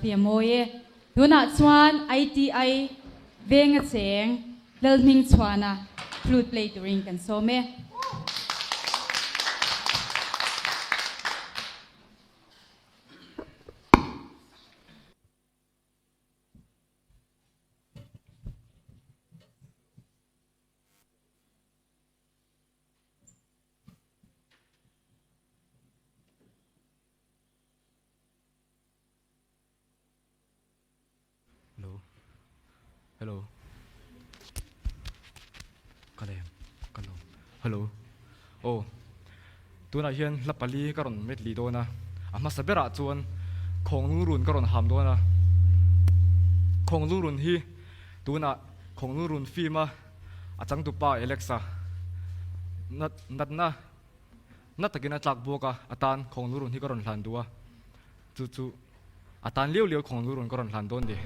hi a mawi e. Tunah chuan ITI venga cheng Lalhmingchhuana flute play turin kan sawm e. Hello. Hello. Ka lem. Ka lo. Hello. Oh. Tunah hian hla pali ka rawn met lih dawn a. A hmasa berah chuan khawng lungrun ka rawn ham dawn a. Khawng lungrun hi tunah khawng lungrun film a a changtupa Alexa nat natna na takin a tlak buak a, a tan khawng lungrun hi ka rawn hlan duh a. Chu chu a tan liau liau khawng lungrun ka rawn hlan dawn ni.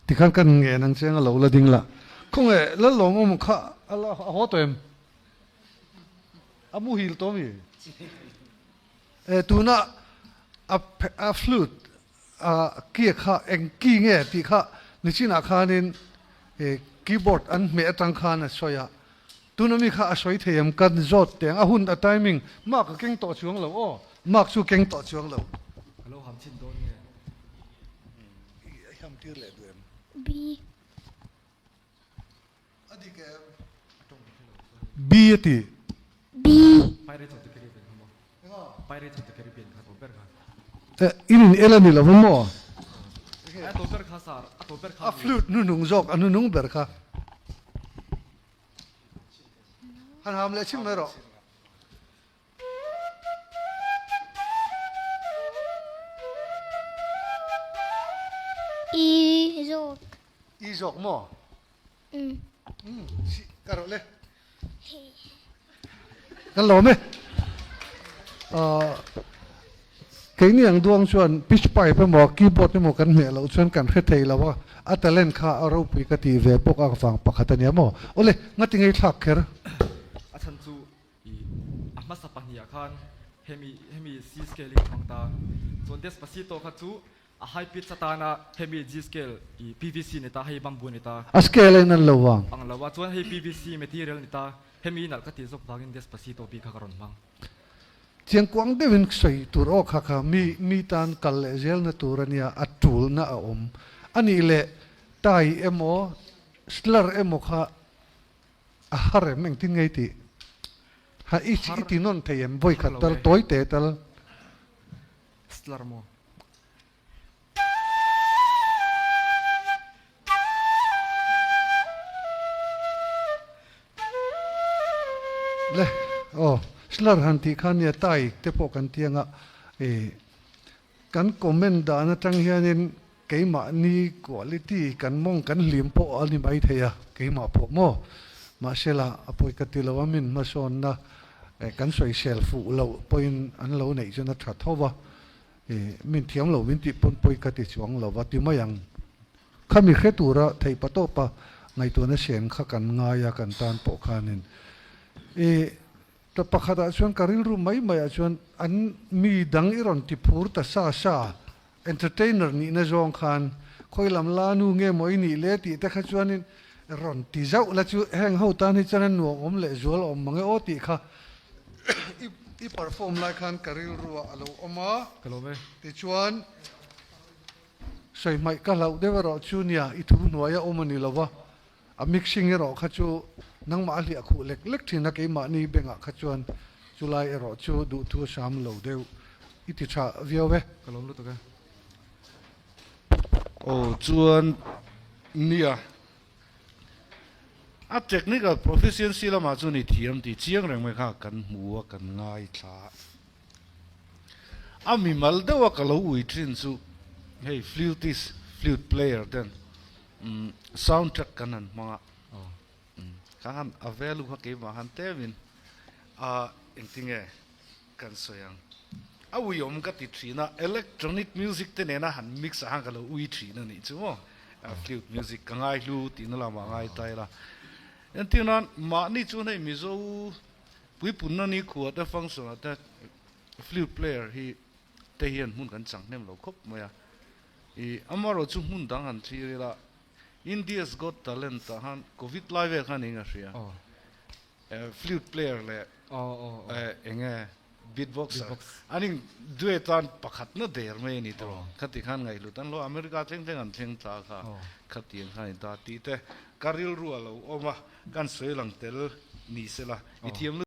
Tikhan kan ngen ang che anga lo la ding la. Khawnge Lalawmawm kha a la a haw tawh em? A muhil tawh mi? E tuna a a flute a kia kha eng ki nge tih kha nichinah khanin e keyboard an hmeh atang khan a sawi a. Tuna mi kha a sawi thei em? Kan zawt teng a hun a timing mark a keng tawh chuang lo aw mark chu keng tawh chuang lo. Ka lo ham chin dawn nge? I ham tir leh duh em? B. A dik em? B a ti. B. Pirates of the Caribbean kha maw? Enga? Pirates of the Caribbean kha to ber kha. Eh, in in el a ni lo va maw? A to ber kha sar, a to ber kha. A flute nunung zawk, a nunung ber kha. Han ham leh chim mai rawh. I zawk. I zawk maw? Um. Um, si ka rawh le. Kan lawm e. Keini ang duang chuan pitch pipe emaw keyboard emaw kan hmeh loh chuan kan hre thei lo a, a talent kha a ropui ka tih ve bawk a vang pakhat a nia maw? Awle, ngati ngei thlak kher. A chhan chu i a hmasa pahnih ah khan hemi hemi C scale hi ka hmang ta. Chuan Despacito kha chu a high pitch atana hemi G scale i PVC ni ta, hei bamboo ni ta. A scale a in an lo vang. Ang lo a, chuan hei PVC material ni ta, hemi nalh ka tih zawk vangin Despacito bik kha ka rawn hmang. Chiangkuang deuhin sawi tur aw kha kha mi mi tan kal leh zelna tur a nia, a tulna a awm. A nih leh tai emaw slur emaw kha a har em engtin nge i tih? Ha i i ti nawn thei em vawikhat tal tawi te tal? Slur maw? Le aw slur han tih khan nia tai te pawh kan ti anga i kan comment dan atang hianin keimahni quality kan mawng kan hlim pawh a ni mai thei a keimah pawh maw mahsela a pawi ka ti lo a min hmasawnna kan sawisel fuh loh pawhin an lo neih chuan a tha tho va. I min thiam lo min tih pawn pawi ka ti chuang lo va ti mai ang. Khami hre tura theih pa tawpa ngaihtuahna sen kha kan ngai a kan tan pawh khanin. I ta pakhatah chuan ka rilru mai maiah chuan an mi dang i rawn ti phur ta sa sa entertainer nihna zawng khan khawi lam la nu nge maw i nih le tih te kha chuanin rawn ti zauh la chu heng ho tan hi chuan a nuam awm leh zual awm mang e aw tih kha I perform lai khan ka rilru ah a lo awm a. Ka lawm e. Tichuan, sawi hmaih ka hlauh deuh erawh chu nia, i thu hnuai a awm a ni lo va, a mixing erawh kha chu nangmah a hliah khuh lek lek thin a, keimahni bengah kha chuan chulai erawh chu duhthu a sam lo deuh. I ti tha viau e. Ka lawm lutuk e. Aw chuan nia. A technical proficiency lamah chuan i thiam tih chiang reng mai kha kan hmu a, kan ngaithla a. A mimal deuha ka lo ui thin chu hei flutist, flute player ten sound track kan han hmang a, ka han a value kha keimah han temin a engtinge kan sawi ang. A uiawm ka ti thin a, electronic music te nena han mix ah khan ka lo ui thin a nih chu maw. Flute music ka ngai hlu tihna lamah ngai ta ila. Entir nan mahni chuan hei Mizo puipunna ni khua te function ah te flute player hi te hian hmun kan chang hnem lo khawp mai a. I amaherawhchu hmun dang han thlir ila India's Got Talent ah khan Covid lai vel khan eng a hria. Flute player leh enge beatboxer an in duet a pakhat na der mai a ni tawh khati khan ngaihhlut an lo America thleng thleng an thleng ta kha khatiang khan in ta tih te ka rilru a lo awm a kan sawi lang tel ni sela i thiam lutuk.